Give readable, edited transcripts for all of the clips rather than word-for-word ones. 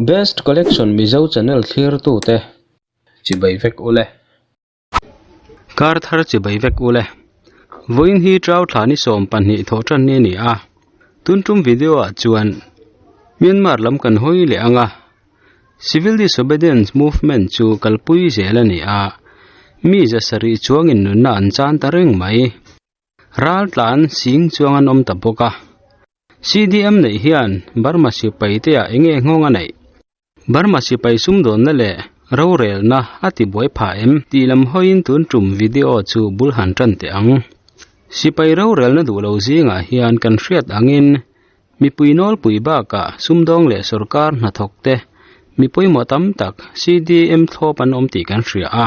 Best Collection Mizo channel thlirtute chibai vek ule. Kar thar chibai vek ule. Vawiin hi Trau thla ni 12 thawh tan ni a ni a. Tun tum video ah chuan Myanmar lam kan hawi leh ang a. Civil Disobedience Movement chu kalpui zel a ni a. Mi zasarih chuangin nunna an chan ta reng mai. Ral tlan sing chuang an awm ta bawk a. CDM neih hian Burma sipai te ah enge nghawng a neih? Burma sipai sumdawnna leh rorelna a ti buai phah em? Tih lam hawiin tun tum video chu bul han tan teh ang. Sipai rorelna duh lo zingah hian kan hriat angin mipui nawlpui bakah sumdawng leh sorkar hnathawk te mi pawimawh tam tak CDM thlawp an awm tih kan hria a.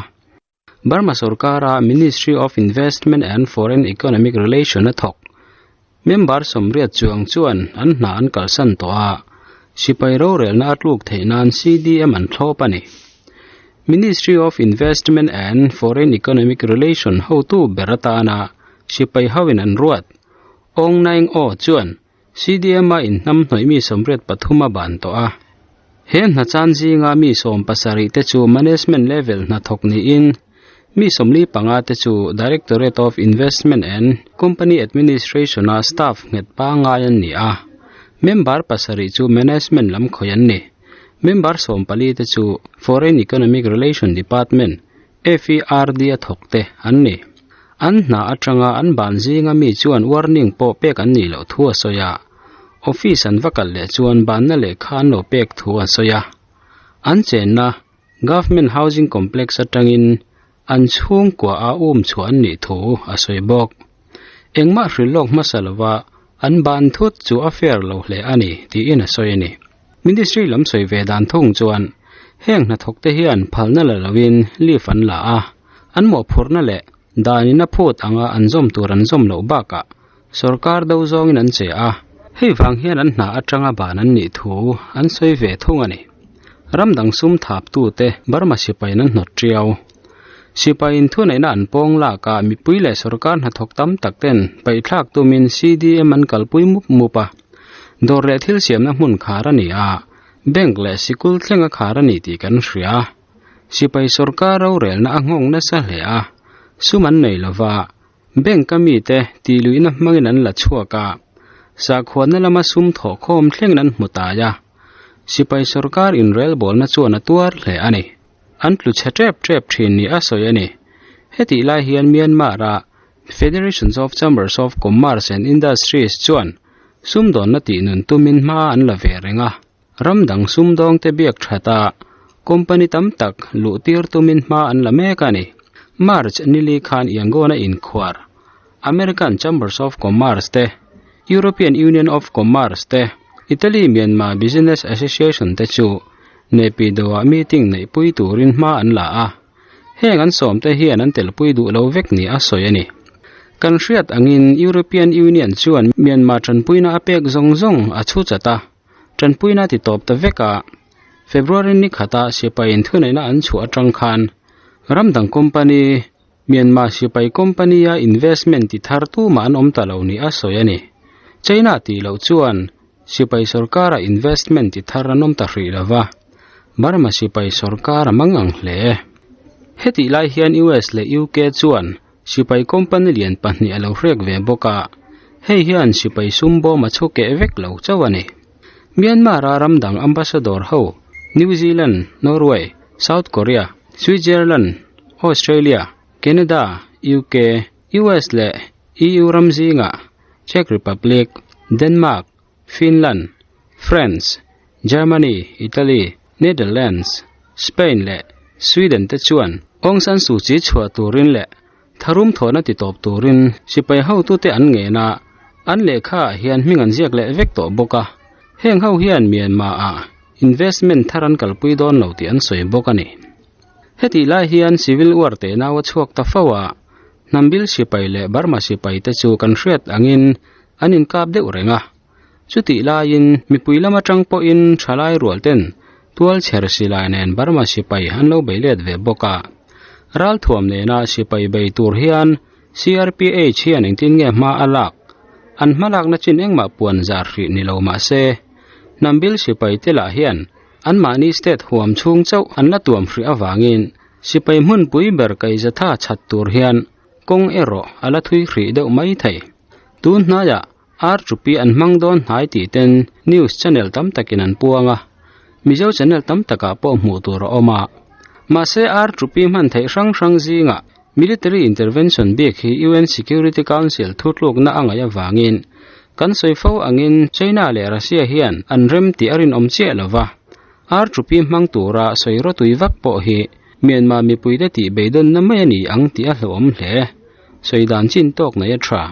Burma sorkara Ministry of Investment and Foreign Economic Relation a thawk. Member sawmriat chuang chuan an hna an kalsan tawh a, sipai rorelna a tluk theih nan CDM an thlawp a ni. Ministry of Investment and Foreign Economic Relation hotu ber atana sipai hoin an ruat, Aung Naing Oo chuan CDM a inhnamhnawih mi 83 a ban tawh a. He hna chan zinga mi 70 te chu management level hna thawk niin mi 45 te chu Directorate of Investment and Company Administration a staff nghet pangngai an ni a. Member pasarih chu management lam khawih an ni. Member 14 te chu Foreign Economic Relation Department, FERD a thawk te an ni. An hna atanga an ban zinga mi chuan warning pawh pek an nih loh thu a sawi a. Office an va kal leh chuan banna lehkha an lo pek thu a sawi a. An chenna Government Housing Complex atangin an chhungkua a um chhuah an nih thu a sawi bawk. Engmah hrilh lawk hmasa lova an ban thut chu a fair lo hle a ni tiin a sawi a ni. Ministry lam sawi ve dan thung chuan heng hnathawk te hian phalna la loin leave an la a, an mawhphurhna leh danin a phut anga an zawm tur an zawm loh bakah sorkar do zawngin an che a, hei vang hian an hna atanga ban an nih thu an sawi ve thung a ni. Ram dang sum thap tute Burma sipain an hnawt tiau. Sipain thuneihna an pawng lak a, mipui leh sorkar hnathawk tam tak ten paihthlak tumin CDM an kalpui mup mup a. Dawr leh thil siamna hmun khar a ni a, bank leh sikul thleng a khar a ni tih kan hria. Sipai sorkar rorelna a nghawng nasa hle a, sum an nei lova, bank a mite tihluihna hmangin an la chhuak a, sakhuana lama sum thawhkhawm thlengin an hmu tai a. Sipai sorkar inrelbawlna chuan a tuar hle a ni. An tlu chhe tep tep thin ni a sawi a ni. Hetih lai hian Myanmar a Federations of Chambers of Commerce and Industries chuan sumdawnna tih nun tumin hma an la ve reng a. Ram dang sumdawngte biak that a, company tam tak luh tir tumin hma an la mek a ni. March nili khan Yangon a inkhuar American Chambers of Commerce te, European Union of Commerce te, Italy Myanmar Business Association te chu Naypyidaw ah meeting neihpui turin hma an la a. Heng an sawmte hian an telpui duh lo vek ni a sawi a ni. Kan hriat angin European Union chuan Myanmar tanpuina a pek zawng zawng a chhu chat a, tanpuina ti tawp ta vek a. February ni khata sipai inthuneihna an chhuah atang khan ram dang company Myanmar sipai company a investment ti thar tumah an awm ta lo ni a sawi a ni. China tih loh chuan sipai sorkara investment ti thar an awm ta hrih lo va, Burma sipai sorkar a mang ang hle. Hetih lai hian US leh UK chuan sipai company lian pahnih a lo hrek ve bawk a, hei hian sipai sum bawm a chhu keh vek lo chauh a ni. Myanmar a ram dang ambassador ho New Zealand, Norway, South Korea, Switzerland, Australia, Canada, UK, US leh EU ram zingah Czech Republic, Denmark, Finland, France, Germany, Italy, Netherlands, Spain leh Sweden te chuan Aung San Suu Kyi chhuah turin leh tharum thawhna ti tawp turin sipai hotute an ngen a, an lehkha ah hian hming an ziak leh vek tawh bawk a. Heng ho hian Myanmar ah investment thar an kalpui dawn lo tih an sawi bawk a ni. Hetih lai hian civil war teh nau a chhuak ta fo a, Hnambil sipai leh Burma sipai te chu kan hriat angin an inkap deuh reng a. Chutih laiin mipui lam atang pawhin thalai rual ten tual chher silai nen Burma sipai an lo bei let ve bawk a. Ralthuam nena sipai bei tur hian CRPH hian engtin nge hma a lak? An hmalakna chin engmah puan zar hrih ni lo mah se, Hnambil sipai te lah hian. Anmahni state huam chhung chauh an la tuam hrih avangin sipai hmunpui ber kaihzatha chhat tur hian kawng erawh a la thui hrih deuh mai thei. Tun hnaiah Ar chupi an hmang dawn hnai tih ten news channel tam takin an puang a, Mizo channel tam takah pawh hmuh tur a awm a. Mahse ar chupi hman theih hrang hrang zingah military intervention bik hi UN Security Council thutlukna a ngaih avangin kan sawi fo angin China leh Russia hian an rem tih a rinawm chiah lo va. Ar chupi hmang tura sawi rawtui vak pawh hi Myanmar mipuite tih beidawnna mai a ni ang tih a hlauhawm hle. Sawi dan chin tawk nei a tha.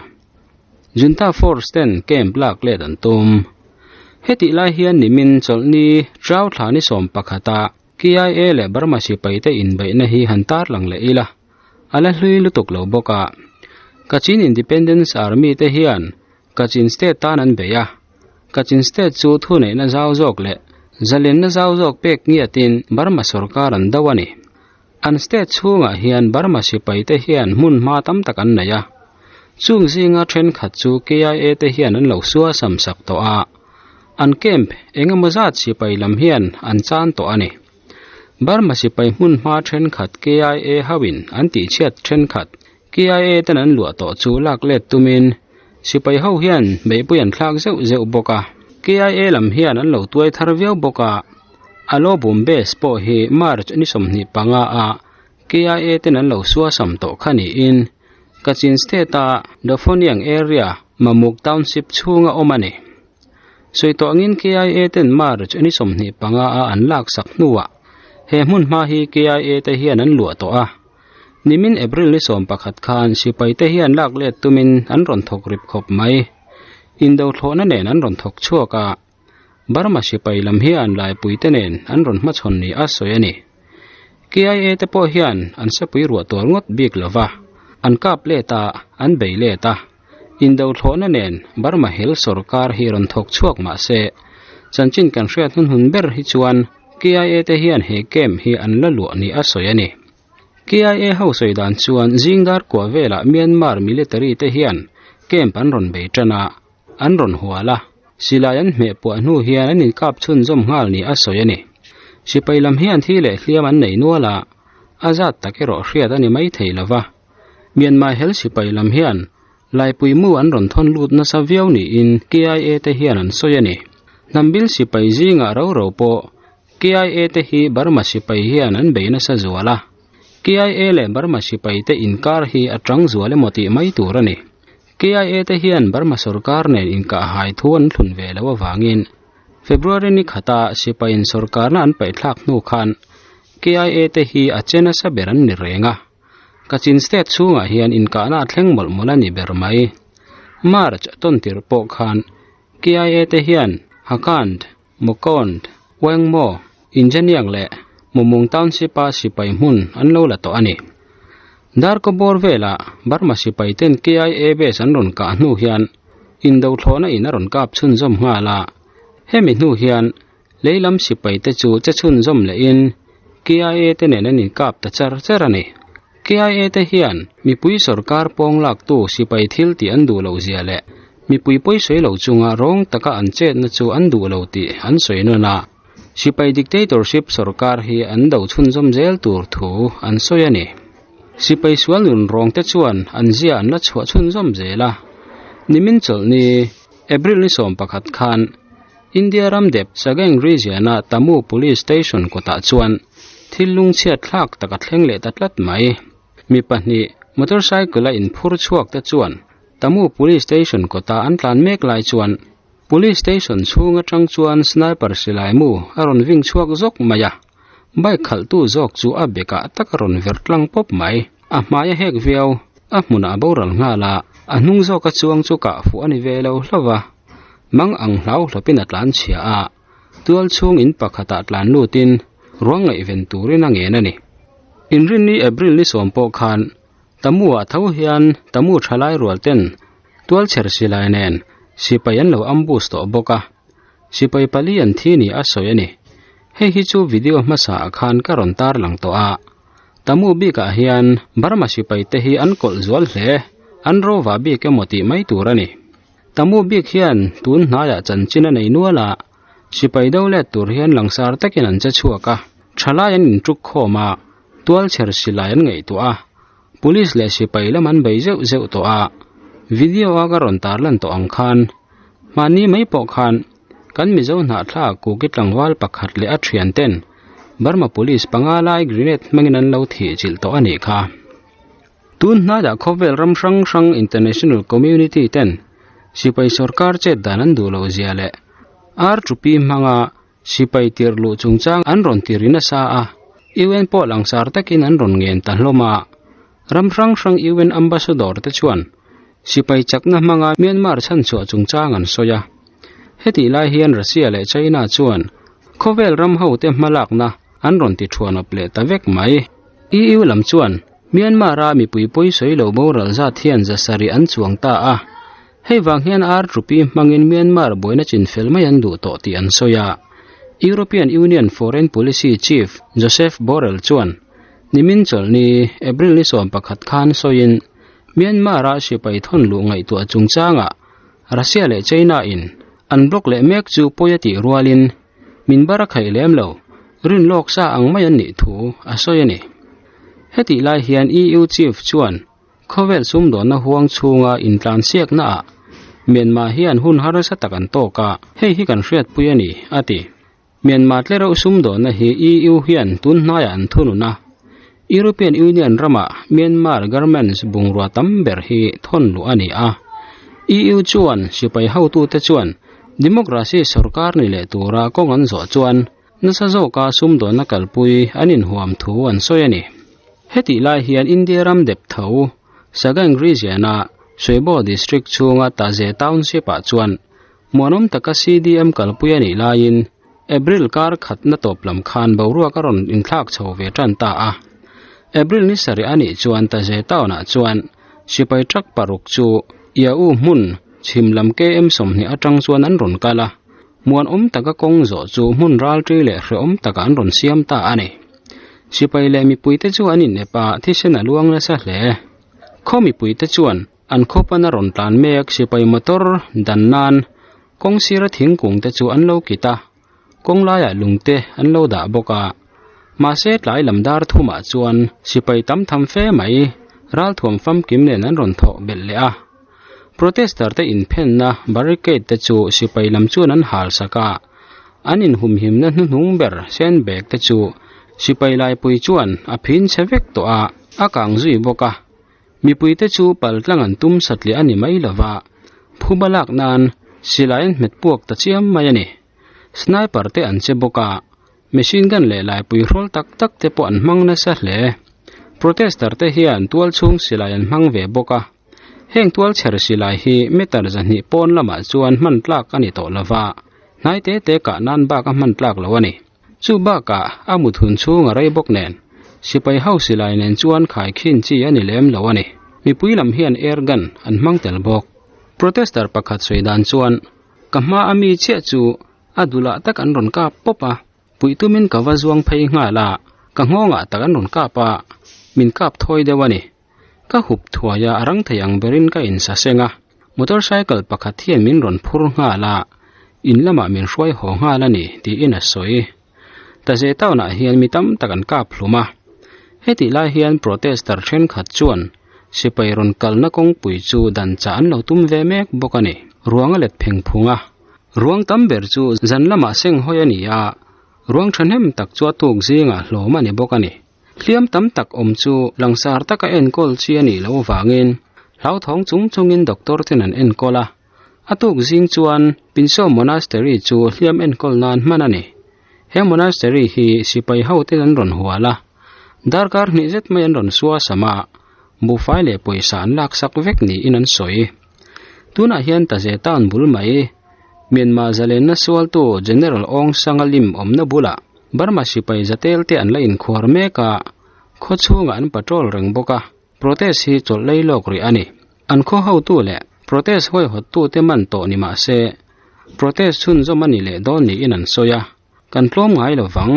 Junta Force ten camp lak let an tum. Hetih lai hian nimin chawlhni Trau thla ni sawm pakhata KIA leh Burma sipai te inbeihna hi han tarlang leh ila, a la hlui lutuk lo bawk a. Kachin Independence Army te hian Kachin State tan an bei a, Kachin State chu thuneihna zau zawk leh zalenna zau zawk pek ngiatin Burma sorkar an do a ni. An state chhungah hian Burma sipaite hian hmun hma tam tak an nei a, chung zinga thenkhat chu KIA te hian an lo sua sam sak tawh a, an camp eng emaw zat sipai lam hian an chan tawh a ni. Burma sipai hmun hma thenkhat KIA hoin an tihchhiat thenkhat KIA ten an luah tawh chu lak let tumin sipai ho hian beihpui an thlak zeuh zeuh bawk a, KIA lam hian an lo tuai thar viau bawk a. Alo bum base pawh hi March ni 25 a KIA ten an lo suasam tawh kha niin Kachin State a Dophoniang area Mamuk Township chhunga awm a ni. Sawi tawh angin KIA ten March ni 25 a an laksak hnuah he hmun hma hi KIA te hian an luah tawh a. Nimin April ni 11 khan sipai te hian lak let tumin an rawn thawk rip khawp mai. Indothlawhna nen an rawn thawk chhuak a. Burma sipai lam hian laipuite nen an rawn hmachhawn ni a sawi a ni. KIA te pawh hian an sepui ruah tuar ngawt bik lo va, an kap let a, an bei let a. Indothlawhna nen Burma hel sorkar hi rawn thawk chhuak mah se, chanchin kan hriat hnunhun ber hi chuan KIA te hian he camp hi an la luah ni a sawi a ni. KIA ho sawi dan chuan zingdar kua velah Myanmar military te hian camp an rawn bei tan a, An rawn hual a, silai an hmeh puah hnu hian an inkap chhunzawm nghal ni a sawi a ni. Sipai lam hian thi leh hliam an nei nual a, a zat tak erawh hriat a ni mai thei lo va. Myanmar hel sipai lam hian Laipui mu an rawn thawn lut nasa viau niin KIA te hian an sawi a ni. Hnambil sipai zingah ro ro pawh KIA te hi Burma sipai hian an bei nasa zual a, KIA leh Burma sipai te inkar hi a tang zual emaw tih mai tur a ni. KIA te hian Burma sorkar nen inkahhai thu an thlun ve loh avangin February ni khata sipaiin sorkarna an paihthlak hnu khan KIA te hi a che nasa ber an ni reng a. Kachin State chhungah hian inkahna a thleng mawlh mawlh a ni ber mai. March tawntirh pawh khan KIA te hian Hakand, Mokond, Wengmo, Injaniang leh Mumung Township-a sipai hmun an lo la tawh a ni. Darkawbawr velah Burma sipai ten KIA base an rawn kah hnu hian indothlawhna in a rawn kap chhunzawm nghal a. Hemi hnu hian leilam sipai te chu che chhunzawm lehin KIA te nen an inkap ta char char a ni. KIA te hian mipui sorkar pawng laktu sipai thil tih an duh loh zia leh mipui pawisawi lo chunga rawng taka an chetna chu an duh lo tih an sawi nawn a. Sipai dictatorship sorkar hi an do chhunzawm zel tur thu an sawi a ni. Sipai sual nun rawng te chuan an zia an la chhuah chhunzawm zel a. Nimin chawlhni April ni 11 khan India ram dep Sagaing region a Tamu Police Station kawtah chuan thil lungchhiat thlak tak a thleng leh ta tlat mai. Mi pahnih motorcycle a inphur chhuak te chuan Tamu Police Station kawta an tlan mek lai chuan Police Station chhung atang chuan sniper silai mu a rawn ving chhuak zawk mai a, bike khalhtu zawk chu a bekah tak a rawn ver tlang pawp mai. A hmai a hek viau, a hmunah a boral nghal a, a hnung zawka chuang chu kah fuh a ni ve lo hlauh va. Mang ang hlau hlawpin a tlan chhia a, tual chhung in pakhatah tlan lutin ruang ngaihven turin a ngen a ni. Inrinni April ni sawm pawh khan Tamu ah tho hian Tamu thalai rual ten tualchher silai nen sipai an lo ambush tawh bawk a, sipai pali an thi ni a sawi a ni. Hei hi chu video hmasa ah khan ka rawn tarlang tawh a, Tamu bikah hian Burma sipai te hi an kawlh zual hle, an rova bik emaw tih mai tur a ni. Tamu bik hian tun hnaiah chanchin a nei nual a. Sipai do let tur hian langsar takin an che chhuak a, thalai an intuk khawm a, tual chher silai an ngaihtuah a, police leh sipai lam an bei zeuh zeuh tawh a, video a ka rawn tarlan tawh ang khan mahni mai pawh khan kan Mizo hnahthlak Kuki tlangval pakhat leh a thian ten Burma police panga lai grenade hmangin an lo thih chilh tawh a nih kha. Tun hnaiah khawvel ram hrang hrang international community ten sipai sorkar chet dan an duh loh zia leh ar thupi hmanga sipai tirh luh chungchang an rawn ti ri nasa a, UN pawh langsar takin an rawn ngen ta hlawm a. Ram hrang hrang UN ambassador te chuan sipai chakna hmanga Myanmar chhanchhuah chungchang an sawi a. Hetih lai hian Russia leh China chuan khawvel ram hote hmalakna an rawn ti thuanawp leh ta vek mai. EU lam chuan Myanmar-a mipui pawi sawi lo boral zat hian zasarih an chuang ta a, hei vang hian ar rupee hmangin Myanmar buaina chinfel mai an duh tawh tih an sawi a. European Union Foreign Policy Chief Josep Borrell chuan nimin chawlhni April ni 11 khan sawiin Myanmar-a sipai thawn luh ngaihtuah chungchangah Russia leh China-in an block leh mek chu pawi a tih rualin min bar a khaih lem lo, rin lawk sa ang mai an nih thu a sawi a ni. Hetih lai hian EU chief chuan khawvel sumdawnna huang chhunga intlansiaknaah Myanmar hian hun harsa tak an tawk a, hei hi kan hriatpui a ni, a ti. Myanmar tlereuh sumdawnna hi EU hian tun hnaiah an thunun a, European Union ramah Myanmar garments bungrua tam ber hi thawn luh a ni a. EU chuan sipai hotute chuan democracy sorkar ni leh tura kawng an zawh chuan nasa zawka sumdawnna kalpui an inhuam thu an sawi a ni. Hetih lai hian India ram dep tho Sagaing region-a Swebaw district chhunga Taze township-ah chuan Muanawm taka CDM kalpui a nih laiin April kar khatna tawp lam khan boruak a rawn inthlak chho ve tan ta a. April ni sarih a nih chuan Taze town-ah chuan sipai truck paruk chu Iau hmun chhim lam KM 20 atang chuan an rawn kal a. Muanawm taka kawng zawh chu hmun ralṭi leh hrehawm takah an rawn siam ta a ni. Sipai leh mipuite chu an inep a, thisen a luang nasa hle. Khaw mipuite chuan An khawpan a rawn tlan mek sipai motor dan nan kawng sira thingkung te chu an lo kit a, kawng laiah lung te an lo dah bawk a. Mahse tlai lam dar thumah chuan sipai tam tham fe mai ralthuam famkim nen an rawn thawh belh leh a. Protester te inphenna barricade te chu sipai lam chuan an hal sak a, an inhumhimna hnuhnung ber sandbag te chu sipai laipui chuan a phin chhe vek tawh a, a kang zui bawk a. Mipuite chu paltlang an tum satliah a ni mai lova, phuba lak nan silai an hmet puak ta chiam mai a ni. Sniper te an che bawk a, machine gun leh laipui hrawl tak tak te pawh an hmang nasa hle. Protester te hian tual chhung silai an hmang ve bawk a, heng tual chher silai hi meter 200 pawn lamah chuan hman tlak a ni tawh lova, hnai te te kah nan bak a hman tlak lo a ni. Chu bakah a mut hun chhung a rei bawk nen, sipai ho silai nen chuan khaikhin chi a ni lem lo a ni. Mipui lam hian air gun an hmang tel bawk. Protester pakhat sawi dan chuan, Ka hma a mi chiah chu a dulah tak an rawn kap pawp a, puih tumin ka va zuang phei nghal a, ka nghawngah tak an rawn kap a, min kap thawi deuh a ni. Ka hup thuai a, a rang thei ang berin ka insaseng a, motorcycle pakhat hian min rawn phur nghal a, in lamah min hruai haw nghal a ni, tiin a sawi. Taze town-ah hian mi tam tak an kap hlum a, hetih lai hian protester thenkhat chuan sipai rawn kalna kawngpui chu dan chah an lo tum ve mek bawk a ni. Ruang a let pheng phung a, ruang tam ber chu zan lamah senghawi a ni a, ruang thahnem tak chu a tuk zingah hlawm a ni bawk a ni. Hliam tam tak awm chu langsar taka enkawl chi a nih loh avangin hlauthawng chung chungin doctor ten an enkawl a. A tuk zing chuan Pinso Monastery chu hliam enkawl nan hman a ni. He monastery hi sipai ho ten an rawn hual a, darkar hnih zet mai an rawn sua sam a, buhfai leh pawisa an laksak vek niin an sawi. Tunah hian Taze town bul mai Myanmar zalenna sualtu General Aung San a lim awmna bulah Burma sipai zatel te an la inkhuar mek a, khaw chhungah an patrol reng bawk a, protest hi chawlh lei lawk rih a ni. An khaw hotu leh protest huaihawttu te man tawh ni mah se, protest chhunzawm a ni leh dawn niin an sawi a, kan tlawm ngai lo vang,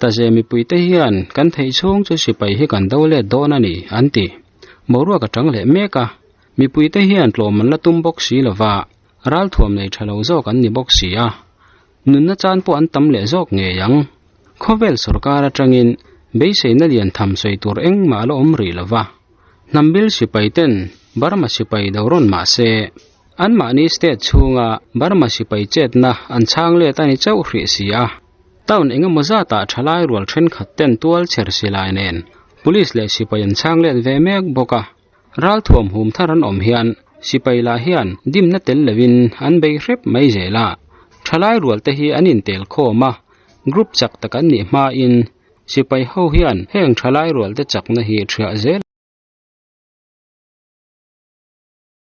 Taze mipuite hian kan theih chhung chu sipai hi kan do let dawn a ni, an ti. Boruak a tang leh mek a, mipuite hian tlawm an la tum bawk si lo va, ralthuam nei tha lo zawk an ni bawk si a. Nunna chan pawh an tam leh zawk ngei ang. Khawvel sorkar atangin beiseina lian tham sawi tur engmah a la awm rih lo va. Hnam bil sipai ten Burma sipai do rawn mah se, anmahni state chhunga Burma sipai chetna an chhang let a ni chauh hrih si a. Town engemaw zatah thalai rual thenkhat ten tual chher silai nen Police leh sipai an chhang let ve mek bawk a. Ralthuam hum thar an awm hian sipai lah hian dimna tel lovin an bei hrep mai zel a. Thalai rual te hi an intel khawm a, group chak tak an nih hmain sipai ho hian heng thalai rual te chakna hi thiah zel.